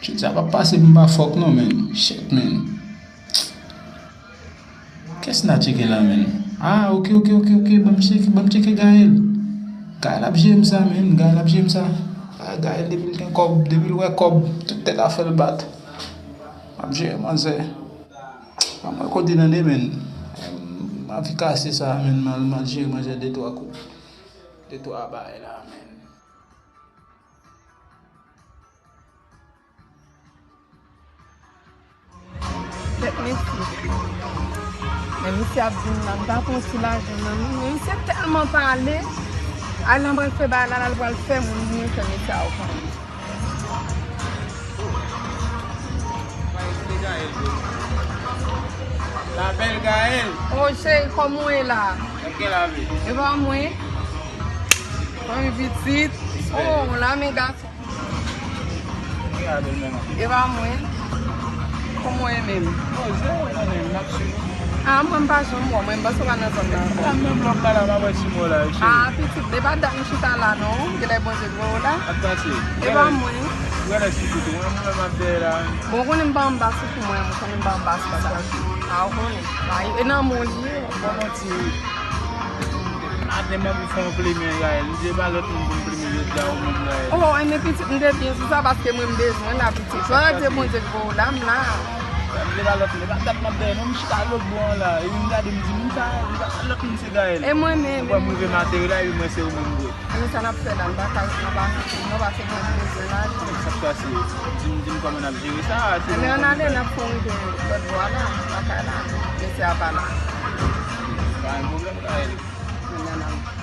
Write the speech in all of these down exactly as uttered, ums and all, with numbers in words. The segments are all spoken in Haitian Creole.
Chit sa p ap pase pou m pa fòk non, menn. Shit, menn. Kiyès n a tcheke la, menn? Ah, ok, ok, ok, ok. Ban m tcheke, ban m tcheke Gaël. Gaël ap jere m sa, menn. Gaël ap jere m sa. Ah, Gaël, depi l gen kòb, depi l wè kòb, tout tèt a fè l bat. Ap jere manzè. Ban mwen kote tande, menn. M anvi kase sa, menn. M al, m al jere manzè de twa kou. De twa bagay la, menn. Tèt mesye. Men misye ap vin la, m ta pran ti lajan nan men. Men misye tèlman pale. Al nan pral fè bagay la, l al pral fè moun mwen fè mesye a ofann. La belle Gaëlle. Oh, cheri, kòman w ye la? Nan ki lavi? E pa mwen. Fanmi pitit. Oh, la men gason. E pa mwen. Kòman w ye menm? Ah, mwen m pa janm wè w, mwen m panse w pa nan zòn nan. Ah, pitit, se pa dat m chita la non. Genlè Bondye voye w la. E pa mwen. Bon, ou konnen m pa anba sou mwen, ou konnen m pa anba sou sa. Ah, ou konnen. E nan men w li ye. Maten m anvi fè yon plimen, Gaëlle. M di e pa lòt moun pou m plimen jodi a, ou menm, Gaëlle. Oh, enben pitit, m te byen sou sa paske mwen m bezwen la, pitit. Jodi a Bondye k voye w la, m la. M di e pa lòt moun, e pa dat m ap dèyè non, m chita lòt bò an la. Epi m gade, m di moun sa, e pa lòt moun, se Gaëlle. E mwen menm? Ou wè m rive maten la, epi mwen se ou menm vre. Enben sa n ap fè la, m pa ka, m pa, nou pa se mwen ki bezwen lajan. Sa k pase? Di m, di m kòman n ap jere sa. Enben ann ale, n ap fè yon rive lòt bò a la, lakay la. Mesye a pa la. Pa gen pwoblèm, Gaëlle. Enben ann ale.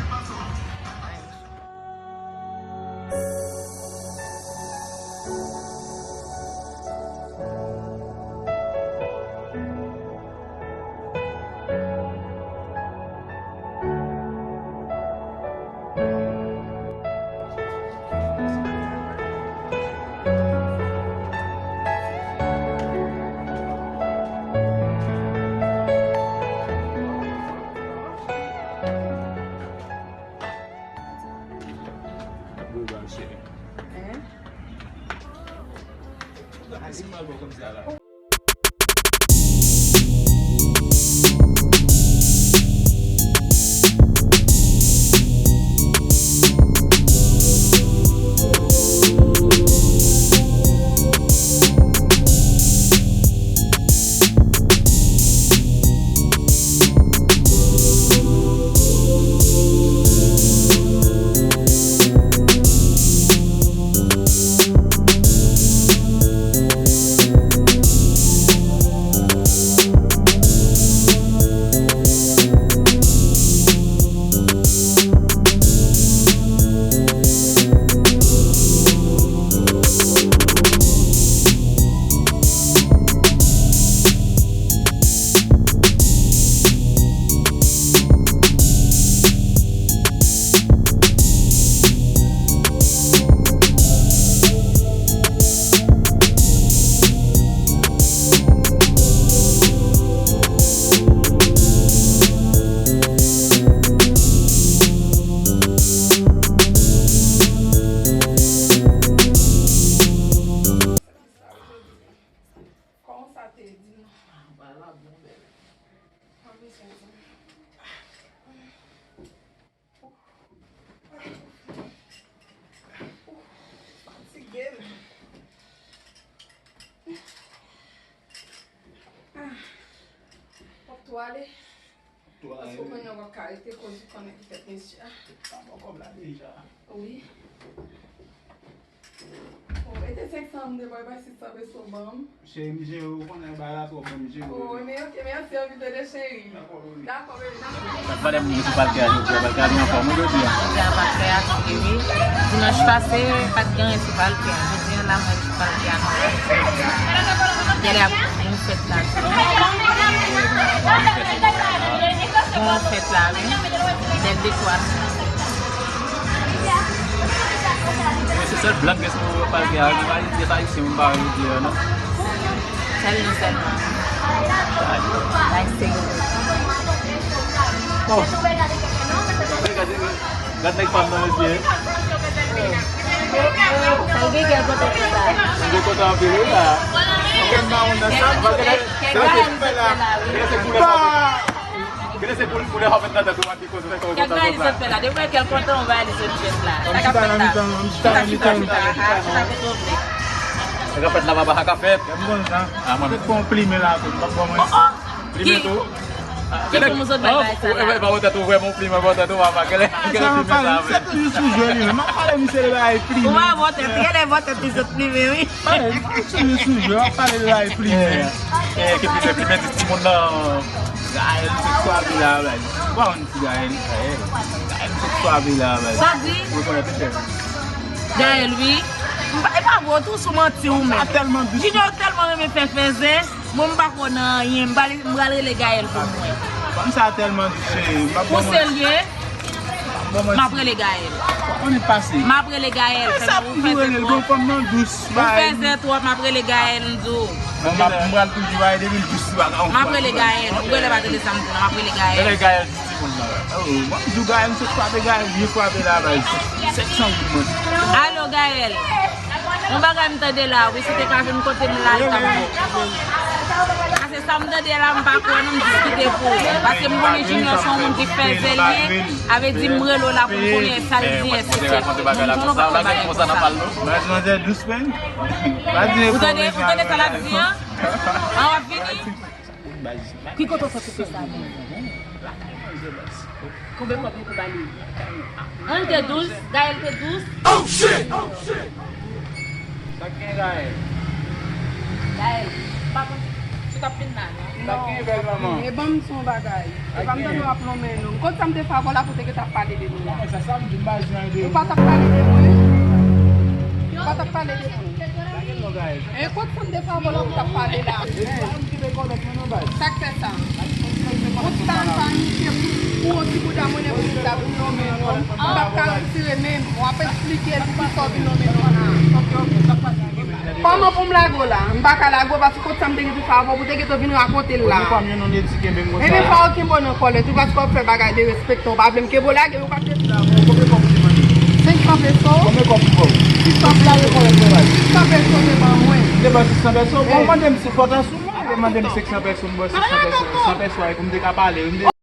Kòman sa te di non? Fatige m. Ah. W ap tou ale? Paske w konnen w p ap ka rete koz ou konnen ki fèt mesye a. Sa bon kòb la deja. Wi. Bon, mete senk san m te bay bay sis san peso ban m. Cheri, m jere w, ou konnen bagay la twò bon, m jere w. Oh, men ok, mèsi anpil, tande cheri. Dakò, bebe, n ap pale. Sa k valè moun yo sou palkè a jodi a, palkè a byen anfòm wi jodi a. Jodi a palkè a tou wi. Dimanch pase, pa t gen anyen sou palkè a. Jodi a la mwen sou palkè a nòmal. Genlè ap gen yon fèt la tou. Gen yon fèt la wi. Bèl dekorasyon. Se sèl blag gen sou palkè a, nou pa di ayisyen, moun pa di yo non. Sèl nou sèlman. Bay serye. Oh. Gad nèg pa m nan mesye. Sa l gen kè pote tout sa. Mwen kontan anpil wi la. Mwen pa wè nan sa, paske lè, lè se koulè sa, lè se koulè sa w met nan tèt ou, pa ki koze sa w kontan konsa. Kèk bagay li sot fè la, depi kèl kontan yon bagay li sot fè la. Sa k ap fèt la? Chita, chita, chita, chita, chita kote w vle. Sa k ap fèt la, papa, sa k ap fèt? M konn sa. Ah, mwen. Mwen pran yon plimen la tou, m p ap ba mwen. Plimen tou? Ki pou m sot bay bagay sa la? Ba wotè tou, vrèman plimen, wotè tou, papa. Kèlè, kèlè plimen sa, se toujou sou jwe li menm. M ap pale misye de bagay plimen. Ou pa wotè, kèlè wotè tou sot plimen, wi. Pale, m toujou sou jwe, m ap pale de bagay plimen. Eh, ki plimen, plimen di timoun nan. Gaël, se swabe la, bagay. Ou pa konn ti Gaël? Gaël, se swabe la, bagay. Sa di? Ou rekonèt li, chè? Gaël, wi. M pa, e pa vre, ou tou sou manti ou menm. Sa tèlman dous. Junior tèlman renmen fè fèzè. Mwen, m pa kwè nan anyen. M pral, m pral rele Gaël pou mwen. Fanm sa tèlman dous, cheri. M p ap ba manti. Pou serye, m ap rele Gaël. Ou konnen pase. M ap rele Gaël. Sa pou ou rele l, gen fanm nan dous. Ou fèzè twòp, m ap rele Gaël, m di w. Bon, m ap, m pral toujou bay depi l dous, li pa ka yon fwa. M ap rele Gaël. Ou genlè pa tande sa m di w la, m ap rele Gaël. Rele Gaël di timoun nan. Oh, mwen, m di w Gaël, se frape Gaël, byen frape la, bay. Senk san goud mwen. Alo, Gaël. Yon bagay m tande la, wi, si te ka vin kote m la, li t ap bon. Paske sa m tande la, m pa kwè non, m jis kite pou ou. Paske m konnen Junior se yon moun ki fèzè l ye, avè di m rele w la pou m konnen sa l di, èske se moun ou pa kwè bagay konsa. Baz manzè dous, men. Ou tande, ou tande sa l ap di an? An, w ap vini? Ki kote w sot koupe sa menm? Konbyen kòb nou te ba li? An, li te dous, Gaël te dous. Oh shit! Oh shit! Sa k gen, Gaël? Gaël, m pa konn si w t ap vin la, non? Sa k gen, bèl manman? E ban m di w yon bagay. E pa m tande w ap lonmen non. Kot sa m te fè avè w la pou w te gentan ap pale de nou la? Sa, sa m di, m pa jwenn de ou. Ou pa t ap pale de mwen. Ou pa t ap pale de mwen. Sa gen non, Gaël. E kot sa m te fè avè w la pou w t ap pale la? Sa k fè sa? Ou t al pa misye pou, pou yon ti bouda mwen, pou misye ap lonmen non. M p ap ka retire men m. W ap eksplike l pou kisa w vin lonmen non la. Kòman pou m lage w la? M pa ka lage w paske kot sa m te gentan fè avè w pou w te gentan vin rakonte l la? Ebyen fò w kenbe w nan kòlèt wi paske w ap fè bagay derespektan. Ou pa vle m kenbe w lage, ou pa t rete. Senk san peso? Konbyen kòb pou fè w? Sis san peso. Sis san peso te ban mwen. Te ban sis san peso? Bon, mande m si fòt an sou mwen. Te mande m senk san peso, m ba w sis san peso. San peso a, pou m te ka pale wi.